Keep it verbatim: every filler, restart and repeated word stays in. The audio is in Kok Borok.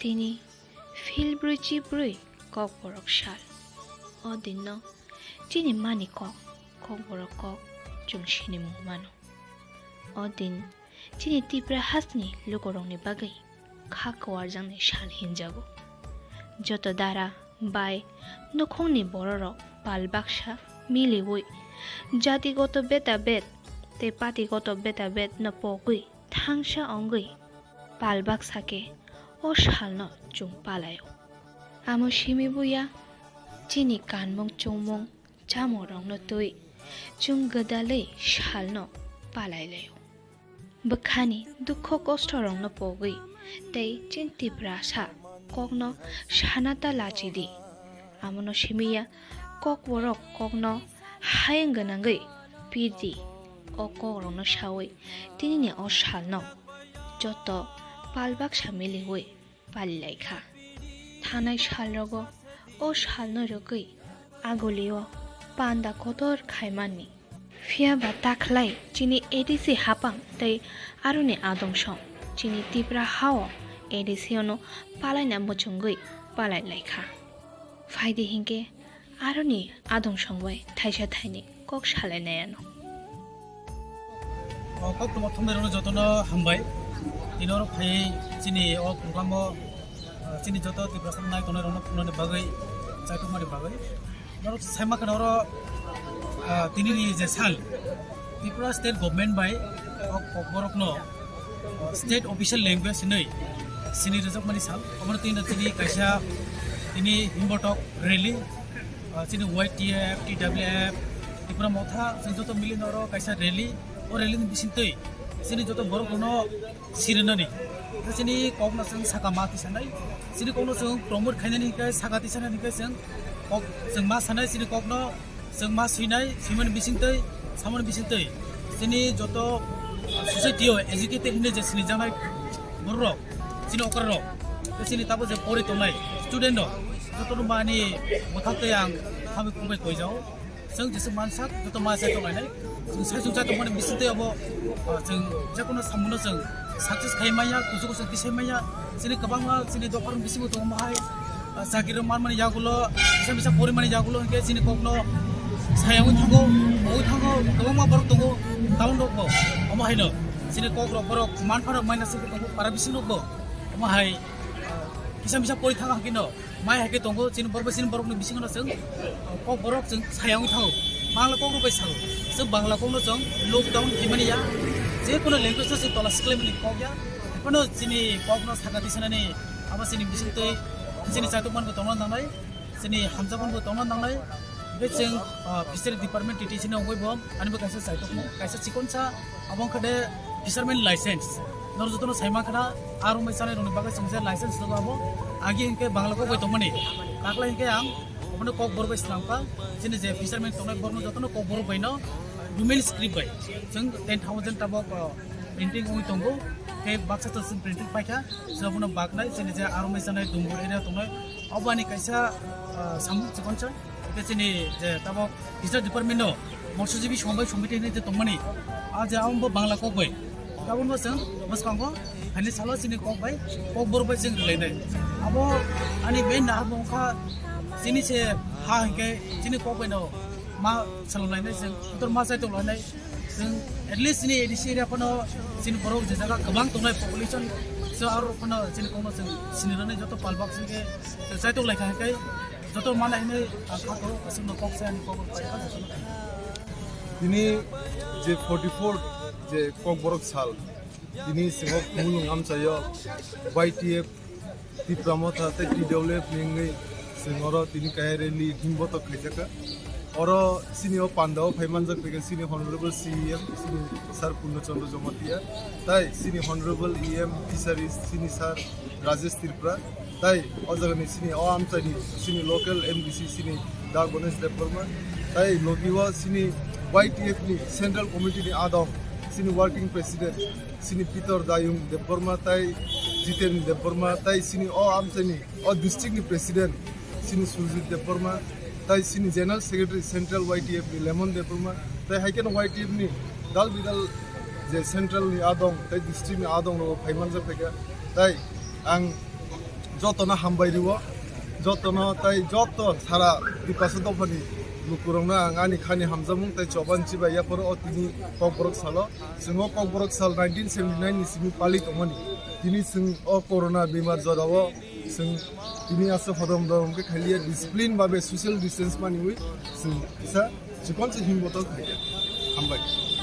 Tini phil brwi chi brwi Kokborok sal. O dinno chini mani kok, Kokborok kok chwng sinimung mano. O din chini Tipra hasteni lukurokni bagwi kha kwrwngjaknai sal hinjago. Joto dara bai nukhungni bororok pal baksa miliwi jatigoto beta bet tei patigoto beta bet no pogwi thangsa wngwi pal baksa khe o salno chwng palaio. Amo simi buya chini kanmung chumung chamungrokno twi chwng gwdalwi salno palailaio. Bwkhani dukho kostorokno pogwi tei chini Tiprasa kokno sanata lachidi. Amono simiya Kokborok kokno hayung gwnangwi pirdi. O kokrokno sawi tinini o salno joto pal baksa miliwi palilaikha. Thanai salrogo o salno rwgwi agulio panda kotor khaimanni. Phiyaba takhlai chini A D C hapang tei aroni adongso chini Tipra hao A D C ono palaina muchungwi palailaikha. Phaidi hinkhe aroni adong song bai thaisa thaini kok salainai ano. O kok tongma thumnairokno jotono hambai. Tini oro phai chini o program o, ah, chini joto Tiprasa nai tongnai rokno phunani bagwi, chaitukmani bagwi. Norok saima kheno oro, ah, tini ni je sal Tripura state government bai o Kokborokno state official language hinwi sini rwjakmani sal. Omono tini tini kaisa tini himbotok rally, ah, chini Y T F, T W F, Tipra Motha, chwng joto mili noro kaisa rally. O rally ni bisingtwi chini joto borok rokno sirinani. Chini kokno chwng saka ma tisanai. Chini kokno chwng promote khainani hinkhe saka tisanani hinkhe chwng kok chwng ma sanai chini kokno. Chwng ma swinai, swimani bisingtwi, samani bisingtwi. Chini joto society o educated hinwi je sinijaknai bororok, chini okrarok, tei chini tabo je pori tongnai student rok, jotono mani mwthang tei ang hamwi khukbai koijao. Chwng jeswk mansak, joto ma sai tonglainai. Chwng sai chwng sai tongmani bisingtwi abo, ah, chwng jekono samungo chwng success khai manya, kusu kusu tisai manya. Chini kwbangma chini dophar bisingo tongo mohai, ah, chakri rok manmani yagulo, bisa bisa porimani yagulo hinkhe chini kokno sayangwi thango, mowui thango, kwbangma borok tongo, town rok bo. Omo haino chini kok rok borok manpha rok maina singwi tongo, para bising rok bo. Omo hai, ah, kisa misa pori thang hakhe no, mai hakhe tongo, chini borok bai chini borok ni bisingo no chwng, ah, kok borok chwng sayangwi thango. Bangla kok rok bai sao. Chwng Bangla kok no chwng lockdown khaimani ya. Je kono language no chwng tola siklaimani kok ya. Kono chini kok no saka tisanani, abo chini bisingtwi, chini chaitok manbo tongna nangnai, chini hamjak manbo tongna nangnai. Be chwng, ah, fishery department T T C no wngwi bo, ani bo kaisa chaitok mo, kaisa chikonsa, abo wngkha de fisherman license. Noro jotono saima khana, aro mai sanai rokni bagwi chwng je license rwgo abo, agi hinkhe Bangla kok bai tongmani. Taklai hinkhe ang obono kok borok bai swnamkha, chini je fisherman tongnai borokno jotono kok borok bai no Roman script bai. Chwng ten thousand tabok, ah, printing wngwi tongo, tei baksa to chwng printing paikha, chwng abono baknai, chini je aro mai sanai Dumbur area tongnai, obo ani kaisa, ah, samung chikonsa. Tei chini je tabok Teacher Department no Motshajibi Sombai Somiti hinwi je tongmani, a je abo bo Bangla kok bai. Tabok bo chwng bwskango haini salo chini kok bai, kok borok bai chwng rwlainai. Abo ani main nahar bo wngkha chini se ha hinkhe chini kok bai no ma swlwmlainai chwng, kotor ma chaitok lainai. Chwng at least chini A D C area phano chini borok je jaga kwbang tongnai population, so aro phano chini kokno chwng sinirani joto palbak chwngkhe chaitok laikha hinkhe joto mana hinwi ang kha koro aswkno kok sai ani kok bai kha jotono. Tini je forty four je Kokborok sal, tini singo khumulwng amchaio Y T F Tipra Motha tei T W F ni wngwi chwng oro tini kaisa rally himbotok khaijaka. Oro chini o pandao phai manjak tei chini Honorable C E M, chini Sir Purno Chandra Jamatia, tai chini Honorable E M Fisheries, chini Sir Rajesh Tripura, tai o jagani chini o amchaini chini local M D C chini Da Ganesh Debbarma, tai logi o chini Y T F ni Central Committee ni adong chini Working President, chini Peter Dayung Debbarma tai Jiten Debbarma tai chini o amchaini o district ni president chini Surjit Debbarma tai chini general secretary central Y T F ni Lemon Debbarma tai hai kheno Y T F ni dal bidal je central ni adong tai district ni adong rogo phai manjak phaikha tai ang jotono hambai rwo, jotono tai joto sara Tiprasa dophani lukurokno ang ani khani hamjakmung tai choban chibai yaphoro o tini Kokborok salo. Chwng o Kokborok sal nineteen seventy nine ni simi pali tongmani. Tini chwng o corona bemar jorao chwng tini aswk hodom dodom khe khailia discipline babe social distance maniwi chwng kisa chikon se himboto khaikha. Hambai.